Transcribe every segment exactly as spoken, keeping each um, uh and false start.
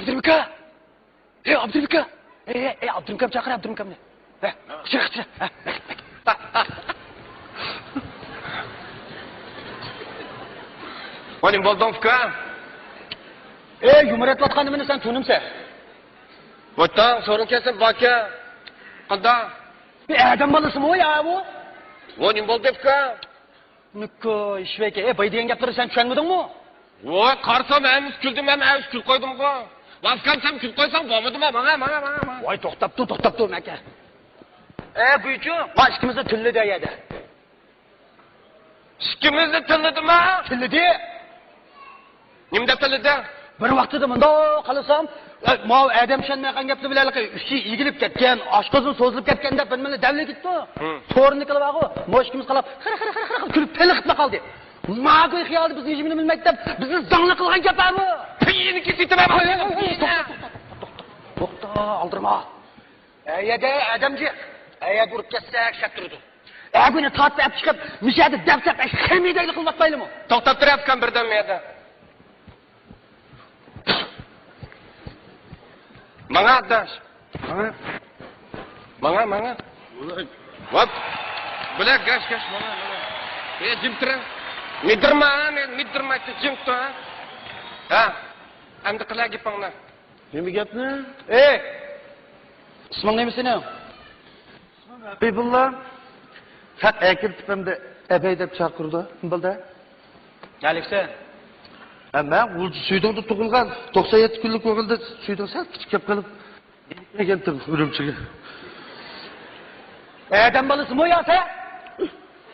ئابدۇرىمىكا! ئەي، ئابدۇرىمىكا! ئەي، ئەي، ئەي، ئابدۇرىمىكام چاقىر، ئابدۇرىمىكامنى. ھە، چىراغ، چىراغ. ھە. ۋاي، نېمە بولدۇڭ، ئۇكا؟ ئەي، يۇمۇر ئېيتىۋاتقان نېمىنى سەن تونۇمسەن؟ ۋاي، تاڭ، سورۇن كەلسە باكا. قانداق؟ بىر ئادەم بالىسىمۇ يا بۇ؟ ۋاي، نېمە بولدى، ئۇكا؟ نۇككۇ، ئىشۋەكە، ئەي، باي دېگەن گەپلىرىنى سەن چۈشەنمىدىڭمۇ؟ ۋاي، قارىسام ھەممىسى كۈلدى، مەن ئەۋۇش كۈلۈپ قويدۇمغۇ. ۋاي، ئۇكام، سەن كۈلۈپ قويساڭ بولمىدىمۇ؟ ماڭا، ماڭا، ماڭا، ماڭا. ۋاي، توختاپ تۇر، توختاپ تۇر، مەكە. ئەي، گۇيچۇ، ما ئىككىمىزنى تىللىدى ئەيەدە. ئىككىمىزنى تىللىدىما؟ تىللىدى. نېمە دەپ تىللىدى؟ بىر ۋاقتىدا مۇنداق قارىسام، ئە، ماۋۇ ئادەم چۈشەنمەيدىغان گەپلەر بىلەن ھېلىقى ئۈستى ئېگىلىپ كەتكەن، ئاشقازىنى سوزۇلۇپ كەتكەن دەپ بىر مىللەت دەللىگىتتى. ھىم. تورنىكىلار بارغۇ، مۇشۇ ئىككىمىز قاراپ، خىر، خىر، خىر، خىر، خىر كۈلۈپ تېلىقىپلا قالدى. ما گۇي خىيالى بىز ھېچنېمىنى بىلمەيدۇ دەپ، بىزنى زاڭلىق قىلغان گەپ بارمۇ؟ پېيىنى كېسىۋېتىمەن. توختا، توختا، توختا، توختا، ئالدىرىما. ئەيەدە ئادەم جىق. ئەيەدە ئۇرۇپ كەتسەك شەك تۇرىدۇ. ئەگۈنى تارتىپ ئەپ چىقىپ، مۇشەدە دەپسەپ ئەش خېمىدەيلى قىلىۋاتمايلىمۇ؟ توختاپ تۇر، ئەپكام، بىردەم يەردە. ماڭا، ئاداش. ماڭا. ماڭا، ماڭا. ۋاپ. بىلە گاش، گاش، ماڭا، ماڭا. ئە، جىم تۇرۇڭ. مىدىرما، مىدىرما، جىم تۇر. ھە. ئەمدى قىلە گېپىڭنى. نېمە گەپنى؟ ئەي! ئىسمىڭ نېمە سېنىڭ؟ ئىسمىم ھەبىبۇللا. خەق ئەكىرتىپ ئەمدى ئەبەي دەپ چاقىرىدۇ. نېمە بولدى؟ نەلىكسەن؟ ھە، مەن غۇلجا سۈيدۈڭدە تۇغۇلغان. توقسان يەتتە كۈنلۈك بولغاندا سۈيدۈڭ سەل كىچىك كەپ قېلىپ، يېنىپ كەلگەنتىم ئۈرۈمچىگە. ئادەم بالىسىمۇ يا سەن؟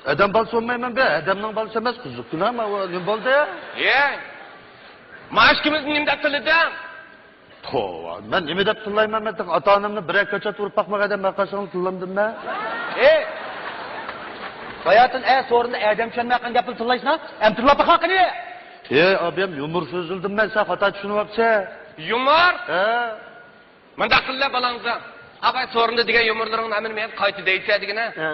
ئادەم بالىسى بولمايمەن بە، ئادەمنىڭ بالىسى ئەمەس، قىزىقكىنا، ماۋۇ نېمە بولدى؟ ئەي! ما ئىككىمىزنى نېمە دەپ تىللىدىڭ؟ توۋا، مەن نېمە دەپ تىللايمەن، مەن تېخى ئاتا-ئانامنى بىرەر كاچات ئۇرۇپ باقمىغان ئادەم، مەن قاچان تىللامدىم مەن؟ ئەي! باياتىن ئە سورۇندا ئادەم چۈشەنمەيۋاتقان گەپنى تىللايسىنا، ئەمدى تىللاپ باققىنى! ئەي، ئابىيام، يۇمۇر سۆزلىدىم مەن، سەن خاتا چۈشىنىۋاپسەن. يۇمۇر؟ ھە. مۇنداق قىللا بالاڭزا. ئاباي سورۇندا دېگەن يۇمۇرلىرىڭنى ھەممىنى مەن قايتا دەيسە دېگىنە. ھە.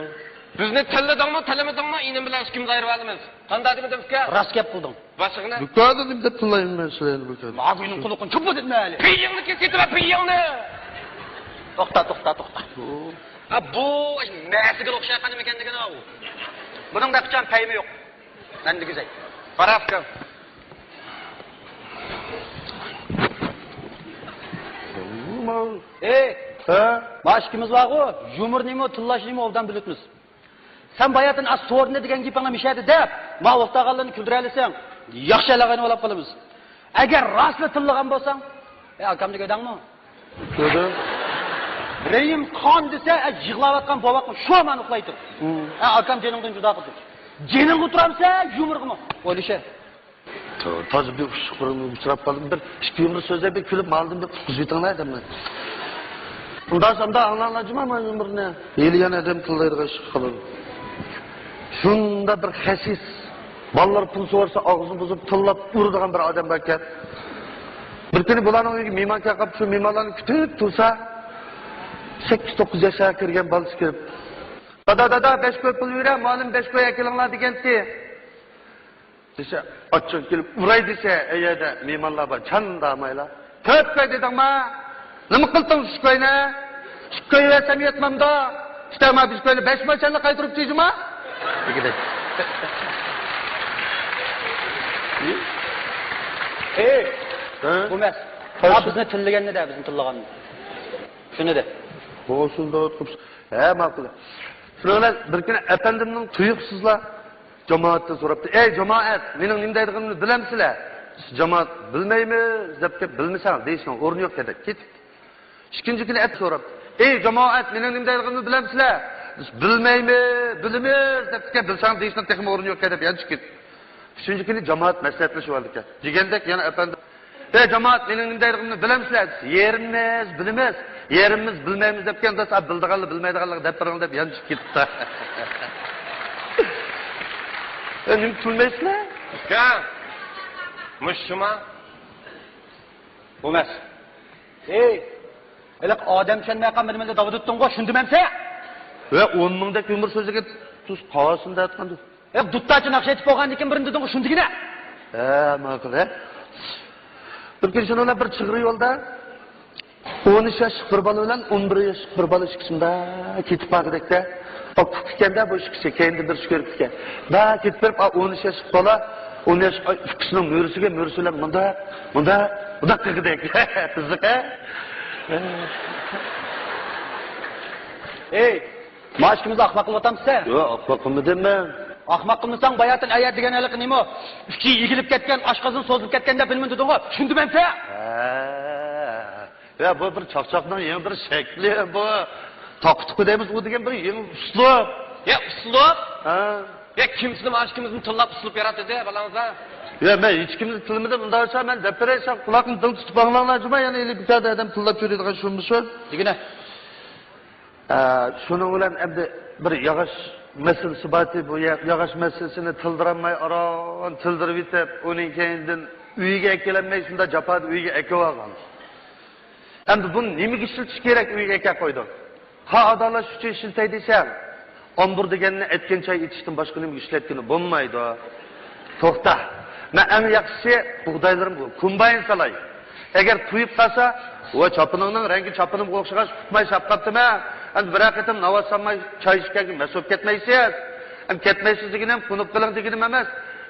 بىزنى تىللىدىڭمۇ، تىللىمىدىڭمۇ، ئىنىم بىلەن ئىككىمىز ئايرىۋالىمىز. قانداق دېمىدىم ئۇكا؟ راست گەپ قىلدىڭ. باشلىقنى؟ دۇكاندا نېمە دەپ تىللايمەن مەن سىلەرنى بۇ كەلدى. ماگۇينىڭ قۇلىقىنى چوپۇ دېدىم ھەلى. پېيىڭنى كېسىۋېتىمەن، پېيىڭنى! توختا، توختا، توختا. ھە، بۇ مەسىگە ئوخشايدىغان نېمىكەن دېگىنە ئۇ. بۇنىڭدا قىچان پەيمى يوق. مەن دېگۈزەي. باراپتۇ. ئەي! ھە؟ ما ئىككىمىز بارغۇ، يۇمۇر نېمە، تىللاش نېمە، ئوبدان بىلىپمىز. سەن باياتىن ئاس سورۇنى دېگەن گېپىڭنى مىشەدە دەپ، ما ئولتۇرغانلارنى كۈلدۈرەلىسەڭ، ياخشى ئەلەغەينى بولاپ قالىمىز. ئەگەر راستلا تىللىغان بولساڭ، ئەي، ئاكامنى كۆردۈڭمۇ؟ كۆردۈم. رەھىم قان دېسە، ئە، يىغلاۋاتقان بوۋاققا شۇ ھامان ئۇخلايتتى. ھە، ئاكام جېنىڭدىن جۇدا قىلدى. جېنىڭغا تۇرامسەن، يۇمۇرغىمۇ؟ ئويلىشە. تازا بىر ئۇچۇرۇم ئۇچراپ قالدىم. بىر ئىككى يۇمۇر سۆزلەپ بىر كۈلۈپ مالدىم، بىر قۇتقۇزۇۋېتىڭلار دەمدىم. ئۇنداق ئەمدى ئاڭلاڭلار جۇما ما يۇمۇرنى. ھېلى يەنە ئادەم تىللايدىغان ئىش قىلىدۇ. شۇنداق بىر خەسىس. بالىلار پۇل سورىسا ئاغزىنى بۇزۇپ تىللاپ ئۇرىدىغان بىر ئادەم باركەن. بىر كۈنى بۇلارنىڭ ئۆيىگە مېھمان كەپ قاپتۇ، شۇ مېھمانلارنى كۈتۈپ تۇرسا، سەككىز توققۇز ياشلارغا كىرگەن بالىسى كىرىپ، دادا، دادا، بەش كوي پۇل بېرە، مۇئەللىم بەش كوي ئەكېلىڭلار دېگەنتى. دېسە، ئاچچىقى كېلىپ ئۇراي دېسە، ئەيەدە مېھمانلار بار، چاندامايلا. تۆت كوي دېدىڭما؟ نېمە قىلدىڭ ئۈچ كوينى؟ ئىككى كوي بەرسەم يەتمەمدۇ؟ ئىشتە ما بىر كوينى بەش ماشىنىنى قايتۇرۇپ تېجىما؟ دېگۈدەك. ئەي، ھە؟ ئۇمەس، ھە، بىزنى تىللىگەننى دە، بىزنى تىللىغاننى. شۇنى دە. بولسۇن دەۋاتقۇپسىز. ھە، ماقۇل. شۇنىڭ بىلەن بىر كۈنى ئەپەندىمنىڭ تۇيۇقسىزلا جامائەتتىن سوراپتۇ. ئەي جامائەت، مېنىڭ نېمە دەيدىغىنىمنى بىلەمسىلەر؟ جامائەت بىلمەيمىز دەپ كەپ، بىلمىسەڭ دېيىشنىڭ ئورنى يوق دەپ كېتىپتۇ. ئىككىنچى كۈنى ئەپ سوراپتۇ. ئەي جامائەت، مېنىڭ نېمە دەيدىغىنىمنى بىلەمسىلەر؟ بىلمەيمىز، بىلىمىز دەپ كەپ، بىلسەڭ دېيىشنىڭ تېخىمۇ ئورنى يوق دەپ يەنە چىقىپ كېتىپتۇ. ئۈچىنچى كۈنى جامائەت مەسلىھەتلىشىۋالىدىكەن. دېگەندەك يەنە ئەپەندى، ئەي جامائەت، مېنىڭ نېمە دەيدىغىنىمنى بىلەمسىلەر؟ دېسە، يېرىمىمىز بىلىمىز، يېرىمىمىز بىلمەيمىز دەپكەن، دەس، ئا، بىلىدىغانلار بىلمەيدىغانلارغا دەپ بېرىڭ دەپ يانچىپ كېتىپتۇ. ئە، نېمە كۈلمەيسىلەر؟ ئۇكا، مۇشۇما؟ بولماس. ئەي، ھېلىقى ئادەم چۈشەنمەيۋاتقان بىر مىللەت داۋا تۇتتۇڭغۇ، شۇندىمەنسە؟ ۋە ئون مىڭدەك يۇمۇر سۆزلىگەن تۇز قاۋاسىنى دەۋاتقاندۇ. ھە، دۇتتاچە ناخشا ئېيتىپ بولغاندىن كېيىن بىرنى دېدىڭغۇ، شۇندىگىنە. ھە، ماقۇل، ھە. بىر كۈنى شۇنىڭ بىلەن بىر چىغرا يولدا ئون ئۈچ ياشلىق بىر بالا بىلەن ئون بىر ياشلىق بىر بالا ئىككىسى مۇنداق كېتىپ بارغۇدەكتە. ئۇ ئۇكا ئىكەندە، بۇ ئىككىسى كەينىدىن بىرسى كۆرۈپتىكەن. مۇنداق كېتىپ بېرىپ، ئا، ئون ئۈچ ياشلىق بالا ئون ياش ئۇكىسىنىڭ مۈرىسىگە، مۈرىسى بىلەن مۇنداق، مۇنداق، مۇنداق قىلغۇدەك. قىزىق، ھە؟ ئەي، ما ئىككىمىزنى ئاخماق قىلىۋاتامسەن؟ ياق، ئاخماق قىلمىدىم مەن. ئاخماق قىلمىساڭ، باياتىن ئەيە دېگەن ھېلىقى نېمە؟ ئىچى ئېگىلىپ كەتكەن، ئاشقازىنى سوزۇلۇپ كەتكەن دەپ بىلمىدىڭغۇ؟ چۈشەندىمەن سەن؟ ھە. يا، بۇ بىر چاقچاقنىڭ يېڭى بىر شەكلى بۇ. تاقا-تۇقا دەيمىز، ئۇ دېگەن بىر يېڭى ئۇسلۇب. يا، ئۇسلۇب؟ ھە. يا، كىم سىلى ما ئىككىمىزنى تىللاپ ئۇسلۇب ياراتتى بالاڭىزغا؟ يا، مەن ھېچكىمنى تىللىمىدىم، ئۇنداق بولسا مەن دەپ بېرەي، سەن قۇلاقنى دىڭ تۇتۇپ ئاڭلاڭلار جۇما، يەنە ئېلى بىكاردا ئادەم تىللاپ يۈرىدىغان شۇ مۇشۇ. دېگىنە. ئە، شۇنىڭ بىلەن ئەمدى بىر ياغاچ مەسىلىسى بارتى، بۇ يا-، ياغاچ مەسىلىسىنى تىلدىرالماي ئاران تىلدىرىۋېتىپ، ئۇنىڭ كەينىدىن ئۆيگە ئەكېلەلمەي شۇنداق جاپادا ئۆيگە ئەكىۋالغان. ئەمدى بۇنى نېمىگە ئىشلىتىش كېرەك، ئۆيگە ئەكەپ قويدۇڭ؟ ھا، ئادالەش ئۈچۈن ئىشلىتەي دېسەڭ، ئامبۇر دېگەننى ئەتكەن چاي ئېتىشتىن باشقا نېمىگە ئىشلەتكىلى بولمايدۇ. توختا، مەن ئەڭ ياخشىسى بۇغدايلىرىمغا كومباين سالاي. ئەگەر تويۇپ قالسا، ۋاي چاپىنىڭنىڭ رەڭگى چاپىنىمغا ئوخشىغاچ ئۇقماي ساپ قاپتىمەن. ئەمدى بىرەر قېتىم ناۋات سالماي چاي ئىچكەنگە مەسئۇل كەتمەيسىز. ئەمدى كەتمەيسىز دېگىنىم قونۇپ قېلىڭ دېگىنىم ئەمەس.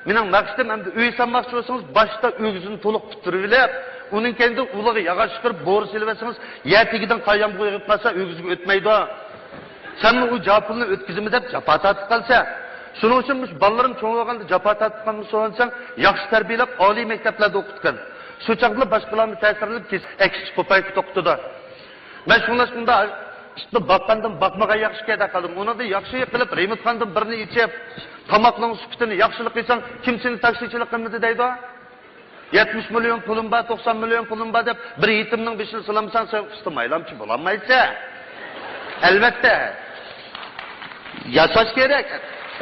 مېنىڭ مەقسىتىم ئەمدى ئۆي سالماقچى بولسىڭىز باشتا ئۆگزىنى تولۇق پۈتتۈرۈۋېلىپ، ئۇنىڭ كەينىدىن ئۇلىغا ياغاچ چىقىرىپ بورا سېلىۋەتسىڭىز، يەر تېگىدىن قار يامغۇر يېغىپ قالسا ئۆگزىگە ئۆتمەيدۇ. سەنمۇ ئۇ جاپىلىنى ئۆتكۈزىمەن دەپ جاپا تارتىپ قالىسەن. شۇنىڭ ئۈچۈن مۇشۇ بالىلىرىم چوڭ بولغاندا جاپا تارتىپ قالمىسۇن دېسەڭ، ياخشى تەربىيەلەپ ئالىي مەكتەپلەردە ئوقۇتقىن. شۇ چاغدىلا باشقىلارمۇ تەسىرلىنىپ كېسىپ ئەكسىچە پوپايكا توختىدى. مەن شۇڭلاشقا مۇنداق ئىتنى باققاندىن باقمىغان ياخشىكەن دەپ قالدىم. ئۇنىڭدىن ياخشى قىلىپ رېمونتخانىدىن بىرنى ئېچىپ، تاماقنىڭ سۈپىتىنى ياخشىلىق قىلساڭ، كىم سېنى تاكسىچىلىق قىلمىدى دەيدۇ. يەتمىش مىليون پۇلۇم بار، توقسان مىليون پۇلۇم بار دەپ بىر يېتىمنىڭ بېشىنى سىلامساڭ، سەن ئۇستا مايلامچى بولالمايسەن. ئەلۋەتتە. ياساش كېرەك.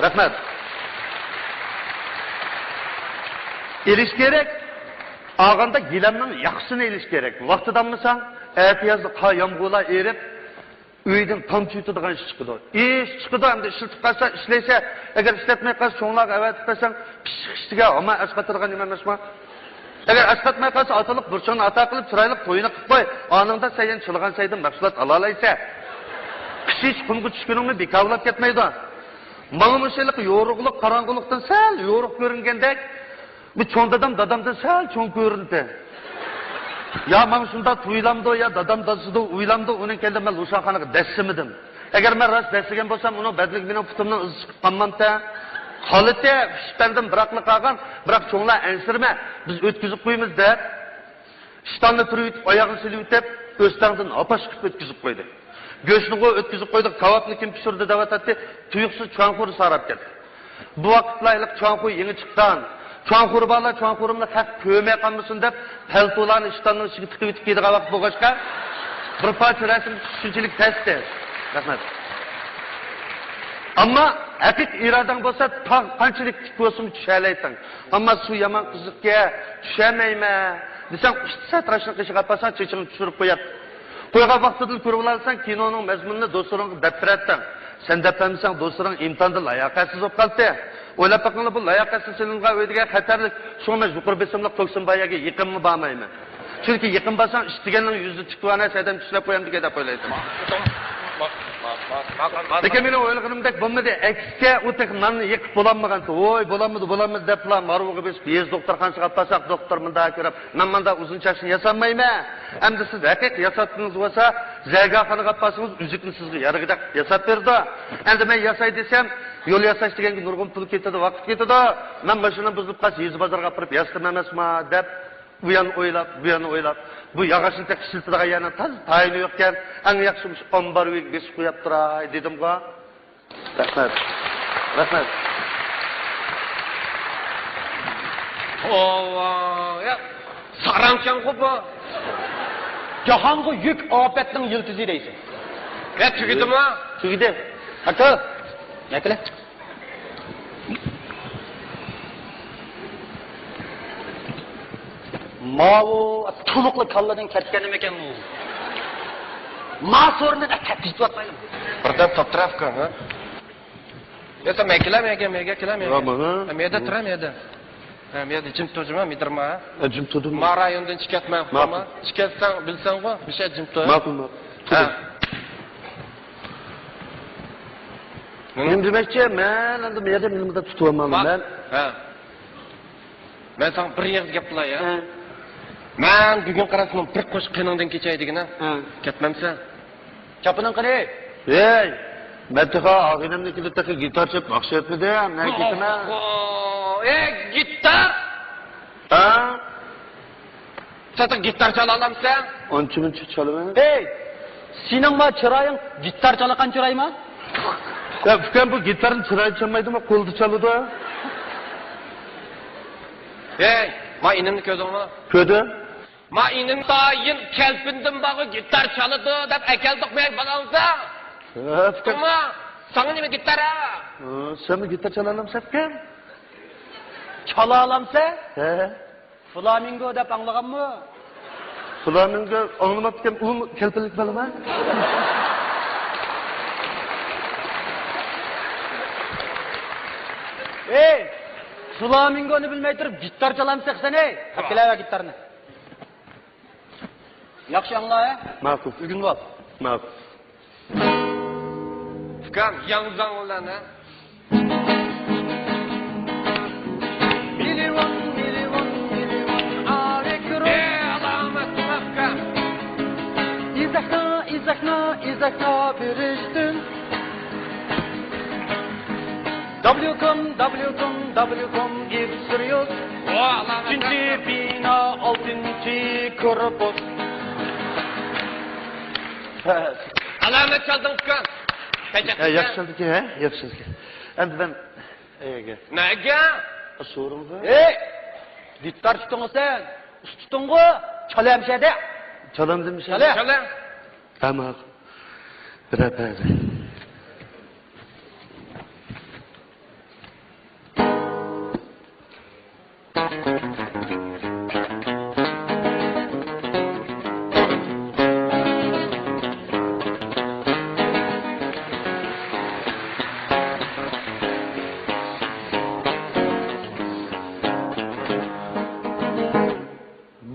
رەھمەت. ئېلىش كېرەك. ئالغاندا گىلەمنىڭ ياخشىسىنى ئېلىش كېرەك. ۋاقتىدا ئالمىساڭ، ئەتىيازدا قار يامغۇرلار ئېرىپ، ئۆيدىن تام چۈۋۈتىدىغان ئىش چىقىدۇ. ئىش چىقىدۇ، ئەمدى ئىشلىتىپ قالسا ئىشلەيسەن، ئەگەر ئىشلەتمەي قالسا چوڭلارغا ئەۋەتىپ قويساڭ، پىششىق ئىشتىگە ھامان ئەسقاتىدىغان نېمە ئەمەسمۇ؟ ئەگەر ئەسقاتماي قالسا ئاتىلىق بۇرچۇڭنى ئاتا قىلىپ چىرايلىق تويىنى قىلىپ قوي، ئانىڭدا سەن يەنە چىلىغان سەيدىن مەھسۇلات ئالالايسەن. قىش ھېچ قۇمغا چۈشكىنىڭمۇ بىكار بولاپ كەتمەيدۇ. ماڭا مۇشۇ ھېلىقى يورۇقلۇق، قاراڭغۇلۇقتىن سەل يورۇق كۆرۈنگەندەك، بۇ چوڭ دادام دادامدىن سەل چوڭ كۆرۈندى. يا ماڭا شۇنداق تۇيۇلامدۇ، يا دادام دادىسىدۇ ئويلامدۇ، ئۇنىڭ كەينىدىن مەن لۇشياخانىغا دەسسىمىدىم. ئەگەر مەن راست دەسسىگەن بولسام، ئۇنىڭ بەدىلىگە مېنىڭ پۇتۇمنىڭ ئىزى چىقىپ قالمامتى؟ قالىتى، ئىشپەندىم بىراقلا قالغان، بىراق چوڭلار ئەنسىرىمە، بىز ئۆتكۈزۈپ قويىمىز دەپ، ئىشتاننى تۈرۈۋېتىپ، ئاياغنى سېلىۋېتىپ، ئۆستەڭدىن ھاپاش قىلىپ ئۆتكۈزۈپ قويدى. گۆشنىغۇ ئۆتكۈزۈپ قويدۇق، كاۋاپنى كىم پىشۇرىدۇ دەۋاتاتتى، تۇيۇقسىز چۇڭخۇر ساراپ كەتتى. بۇ ۋاقىتلار ھېلىقى چۇڭخۇ يېڭى چىققان. چۇڭخۇر بارلار چۇڭخۇرۇمنى خەق كۆرمەي قالمىسۇن دەپ، پەلتولارنى ئىشتاننىڭ ئىچىگە تىقىۋېتىپ كىيىدىغان ۋاقىت بولغاچقا، بىر پارچە رەسىم چۈشۈش شۇنچىلىك تەستە. رەھمەت. ئەمما ھەقىقىي ئىرادەڭ بولسا، تاغ قانچىلىك تىك بولسىمۇ چۈشەلەيسەن. ئەمما سۇ يامان قىزىقكەن، چۈشەلمەيمەن دېسەڭ، ئۈچ سەت راشنىڭ قېشىغا ئاپارساڭ، چېچىڭنى چۈشۈرۈپ قوياتتى. قويغان ۋاقتىدىلا كۆرۈۋالالىسەن، كىنونىڭ مەزمۇنىنى دوستلىرىڭغا دەپ بېرەتتىڭ. سەن دەپ بەرمىسەڭ، دوستلىرىڭ ئىمتىھاندا لاياقەتسىز بولۇپ قالاتتى. ئويلاپ بېقىڭلار، بۇ لاياقەتسىز سېلىنغان ئۆي دېگەن خەتەرلىك. شۇڭا مەن يۇقىرى بېسىملىق توكسىن بار يەرگە يېقىنمۇ بارمايمەن. چۈنكى يېقىن بارساڭ، ئىشلىگەننىڭ يۈزى تىك بار نەرسە ئادەم چۈشلەپ قويامدىكىن دەپ ئويلايتتىم. لېكىن مېنىڭ ئويلىغىنىمدەك بولمىدى. ئەكسىچە، ئۇ تېخى ناننى يېقىپ بولالمىغانتى. ۋوي، بولالمىدى، بولالمىدى دەپلا مارۋىغا بېسىپ، يېزا دوختۇرخانىسىغا ئاپارساق، دوختۇر مۇنداق كۆرۈپ، مەن مانداق ئۇزۇن چاچنى ياسالمايمەن. ئەمدى سىز ھەقىقىي ياساتقىڭىز بولسا، زەرگەرخانىغا ئاپارسىڭىز، ئۈزۈكنى سىزگە يارىغۇدەك ياساپ بېرىدۇ. ئەمدى مەن ياساي دېسەم، يول ياساش دېگەنگە نۇرغۇن پۇل كېتىدۇ، ۋاقىت كېتىدۇ. مەن ماشىنام بۇزۇلۇپ قالسا، يېزا بازارغا ئاپىرىپ ياسىتىمەن ئەمەسما دەپ، ئۇ يەرنى ئويلاپ، بۇ يەرنى ئويلاپ، بۇ ياغاچنى تېخى ئىشلىتىدىغان يەرنىڭ تازا تايىنى يوقكەن، ئەڭ ياخشى مۇشۇ ئامبار ئۆيگە بېسىپ قويۇپ تۇراي دېدىمغۇ. رەھمەت. رەھمەت. توۋا، يا، ساراڭچەنغۇ بۇ. جاھانغا يۈك ئاپەتنىڭ يىلتىزى دەيسەن. يا، تۈگىدىمۇ؟ تۈگىدى. ئاكا، يەكىلە. ماۋۇ تولۇقلا كاللىدىن كەتكەن نېمىكەن بۇ؟ ما سورۇندىن كەتكۈزۈپ ئاتمايلى. بىردەم توپ تەرەپكە، ھە؟ يا، سەن مەن كېلەم، مەن كېلەم، مەن كېلەم. مەن يەردە تۇرام، يەردە. ھە، مەن يەردە جىم تۇرجىما، مىدىرما. ھە، جىم تۇردۇم. ما رايوندىن شىكەت مەن ماقۇل. شىكەت سەن بىلسەڭغۇ، بىر شەي جىم تۇر. ماقۇل، ماقۇل. ھە. تۇردۇم. نېمە دېمەكچى؟ مەن ئەمدى مەن يەردە مېنىڭدا تۇتۇۋالماڭ. مەن. ھە. مەن ساڭا بىر ئېغىز گەپ قىلاي، ھە؟ ھە. مەن بۈگۈن قاراسام بىر قوش قېنىڭدىن كېچەي دېگىنە. ھە. كەتمەمسەن؟ چاپىنىڭ قېنى؟ ھەي، مەن تېخى ئاغىنەمنىڭكىدە تېخى گىتار چېلىپ ناخشا ئېيتمىدىم. نەگە كېتىمەن؟ ئوھو، ئەي، گىتار؟ ھە؟ سەن تېخى گىتار چالالامسەن؟ ئانچە-مۇنچە چالىمەن. ھەي، سېنىڭما چىرايىڭ گىتار چالىقان چىرايما؟ يا، ئۇكام، بۇ گىتارنى چىرايدا چالمايدۇ، قولدا چالىدۇ. ھەي، ما ئىنىمنى كۆردۈڭمۇ؟ كۆردۈم. ما ئىنىم دائىم كەلپىندىن بارغۇ گىتار چالىدۇ دەپ ئەكەلدۇق مەن بالامزا. ھە، ئۇكام. ئەمما ساڭا نېمە گىتار ھە؟ ھە، سەنمۇ گىتار چالالامسەن ئۇكام؟ چالالامسەن؟ ھە. فلامىنگو دەپ ئاڭلىغانمۇ؟ فلامىنگو ئاڭلىماپتىكەن، ئۇمۇ كەلپىنلىك بالىما؟ ئەي، فلامىنگونى بىلمەي تۇرۇپ گىتار چالامسەن سەن، ئەي؟ ئەكېلەۋەر گىتارنى. ياخشى ئاڭلا، ھە؟ ماقۇل. ئۆگىنىۋال. ماقۇل. ئۇكام، ياڭزاڭ بىلەن، ھە؟ مىليون، مىليون، مىليون ئالېگرو. ئەي، ئالامەت، ئۇكام. ئىزاھلا، ئىزاھلا، ئىزاھلا بېرىشتىن. دابليۇ كوم، دابليۇ كوم، دابليۇ كوم، ئىف سېريوز. ئۇچىنچى بىنا، ئالتىنچى كورپۇس. ئالامەت چالدىڭ ئۇكا. ھە، ياخشى چالدىكەن، ھە؟ ياخشى چالدىكەن. ئەمدى مەن ئەيگە. نەگە؟ سورۇڭغا. ئەي! گىتار تۇتۇڭغۇ سەن. ئۇستا تۇتۇڭغۇ. چالا ئەمشەدە. چالامدىم شەدە. چالا. چالا. تاماق. بىرەر پەردە.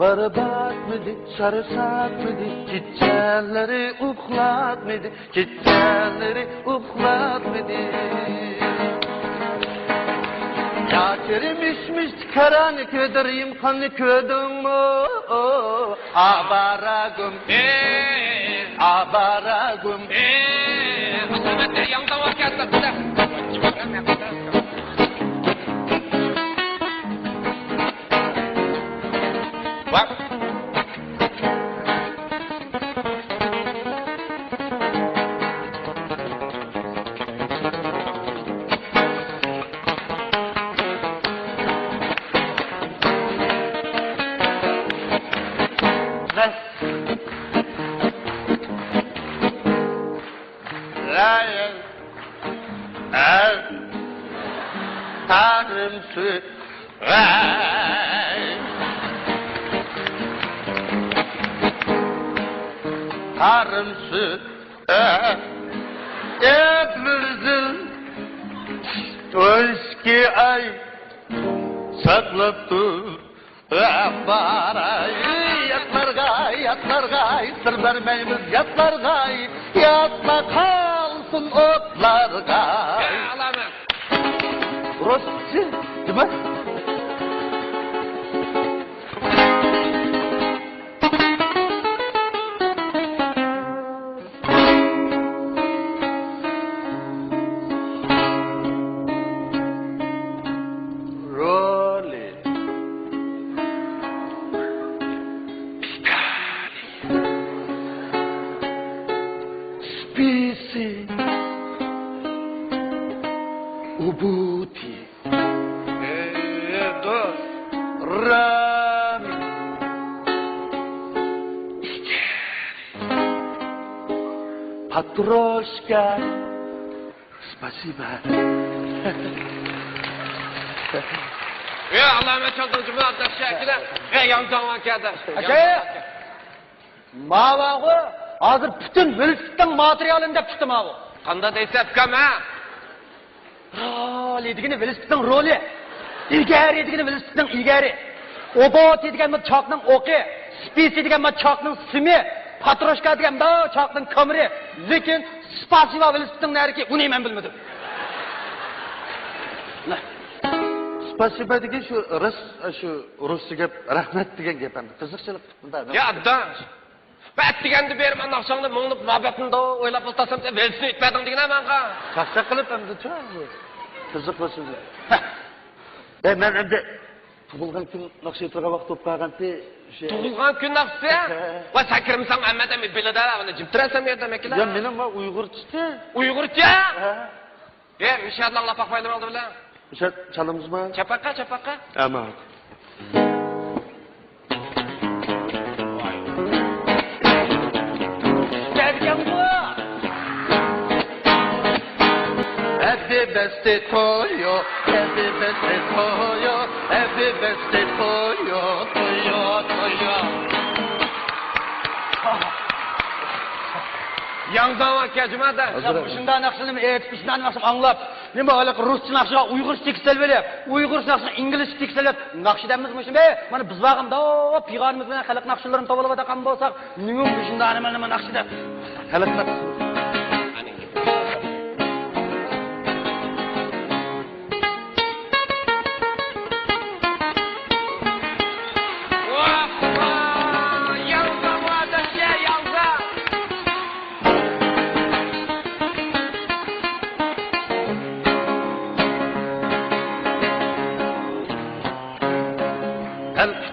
بارا باقمىدى، چارساتمىدى، كېچىلىرى ئۇخلاتمىدى، كېچىلىرى ئۇخلاتمىدى. يا كىرمىشمىش كارانى كۆدۈر يىمخاننى كۆردۈڭمۇ؟ ئاۋارە گۇم. ئاۋارە گۇم. ئەلۋەتتە، ياڭزاڭ ئوركېستىر. تارىم سۈت. تارىم سۈت. ئەپ بىر يىل ئون ئىككى ئاي ساقلاپ تۇر. باراي ياتلارغا، ياتلارغا، سىر بەرمەيمىز ياتلارغا، ياتما قالسۇن ئوتلارغا. رۇسچە، نېمە؟ رولى. سپېسى. ئۇبۇتى. ئەي، دوست. رامى. پاتروشكا. سپاسىبا. ئەي، ئالامەت چالدىڭ جۇمۇ ئاداش ئاكىلەر. ئەي، ياڭزاڭ ئاكا ئاداش. ئاكا! ماۋۇغۇ ھازىر پۈتۈن ۋېلىسىپىتنىڭ ماتېرىيالىنى دەپ چىقتى ماۋۇ. قانداق دەيسەن ئۇكام ھە؟ رولى دېگىنى ۋېلىسىپىتنىڭ رولى. ئىلگىرى دېگىنى ۋېلىسىپىتنىڭ ئىلگىرى. ئوبوتى دېگەن بۇ چاقنىڭ ئوقى. سپىسى دېگەن بۇ چاقنىڭ سىمى. پاتروشكا دېگەن بۇ چاقنىڭ كامېرى. لېكىن سپاسىبا ۋېلىسىپىتنىڭ نەرىكى، ئۇنى مەن بىلمىدىم. سپاسىبا دېگەن شۇ راس، شۇ رۇسچە گەپ، رەھمەت دېگەن گەپ ئەمدى. قىزىقچىلىق بۇندا. يا ئاداش، بەت دېگەندە بېرىپ ئانا ئاخشامدا مۇڭلۇپ مۇھەببەتنى ئويلاپ ئولتۇرسام، سەن ۋېلىسىنى ئېيتىپ بەردىڭ دېگىنە ماڭا. چاقچاق قىلىپ ئەمدى چا بۇ. قىزىق بولسۇن. ئەي مەن ئەمدى تۇغۇلغان كۈن ناخشا ئېيتىدىغان ۋاقىت بولۇپ قالغانتى. تۇغۇلغان كۈن ناخشىسى؟ ۋاي سەن كىرمىسەڭ ئەممە دەم بىلىدە ئۇنى جىم تۇراسەن يەردە مەكىلە. يا مېنىڭ ما ئۇيغۇرچىسى. ئۇيغۇرچە؟ ئە مىشەدىلا ئاڭلاپ باقمايلىمۇ ئالدى بىلەن. مىشەد چالىمىزمۇ؟ چاپاققا چاپاققا. ئەما. كەلگەنغۇ. Happy birthday to you, happy birthday to you, happy birthday to you, to you, to you. ياڭزاڭ ئاكا جۇمادە. مۇشۇنداق ناخشىلىرىنى ئېيتىپ، مۇشۇنداق ناخشىنى ئاڭلاپ، نېمە ھېلىقى رۇسچە ناخشىغا ئۇيغۇرچە تېكىست سېلىۋېلىپ، ئۇيغۇرچە ناخشىغا ئىنگلىزچە تېكىست سېلىپ، ناخشا دەممىز مۇشۇ بى، مانا بىز بارغاندا پىغانىمىز بىلەن خەلق ناخشىلىرىنى توۋلىۋاتقان بولساق، نېمە مۇشۇنداق نېمە نېمە ناخشا دەپ. خەلق ناخشىسى.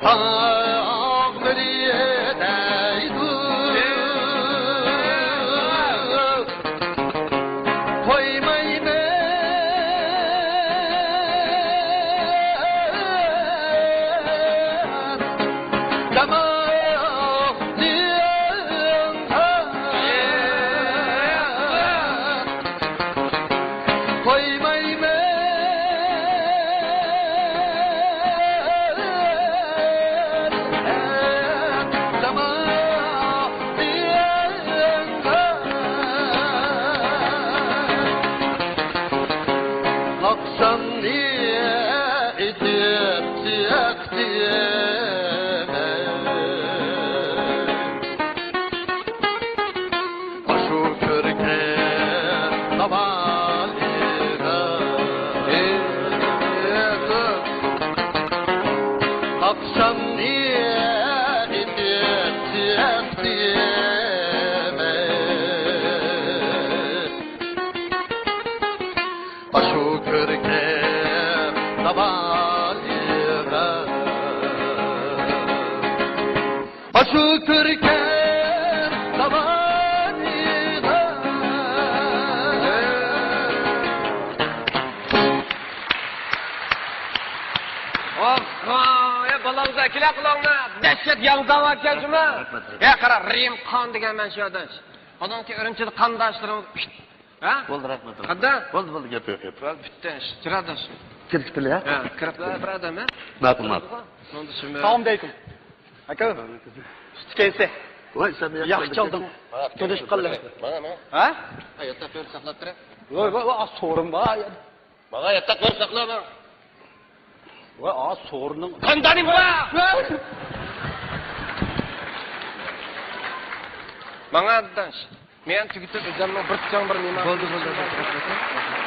تاغلىرى دەيدۇ، تويمايمەن دەماغ ئاشۇ كۆركەم ناۋالىغا ئاخشامنى ئېيتىپ چىقتىم. ئاشۇ كۆركەم ناۋالىغا ئاشۇ كۆركەم ناۋالىغا. ئاخا، يا بالامزا، كېلە قۇلاڭلار. دەھشەت ياڭزاۋا كەلدىمۇ؟ يا قارا، رىم قان دېگەن مەن شۇ ئاداش. ئانىڭكى ئۈرۈمچىدە قانداشلىرىڭ ھە؟ بولدى، رەھمەت. قانداق؟ بولدى، بولدى، گەپ يوق، گەپ يوق. بولدى، پۈتتى ئىش. كىر ئاداش. كىر، كىر، ھە؟ ھە، كىرىپ بىر ئادەم، ھە؟ ماقۇل، ماقۇل. سالام ئەلەيكۇم. ئاكا. ئۈستى كەيسى. ۋاي، سەن ياخشى چالدىڭ. تونۇشقانلار. مانا، مانا. ھە؟ ھە، ياتاپ بېرىپ ساقلاپ تۇرە. ۋاي، ۋاي، ۋاي، سورۇن بار. ماڭا ياتاق بېرىپ ساقلا، ماڭا. ۋاي، ئا، سورۇننىڭ. قاندانى بار. ماڭا ئاداش. مەن تۈگىتىپ ئۆزۈمنىڭ بىر تۇتاڭ بىر نېمە. بولدى، بولدى، بولدى.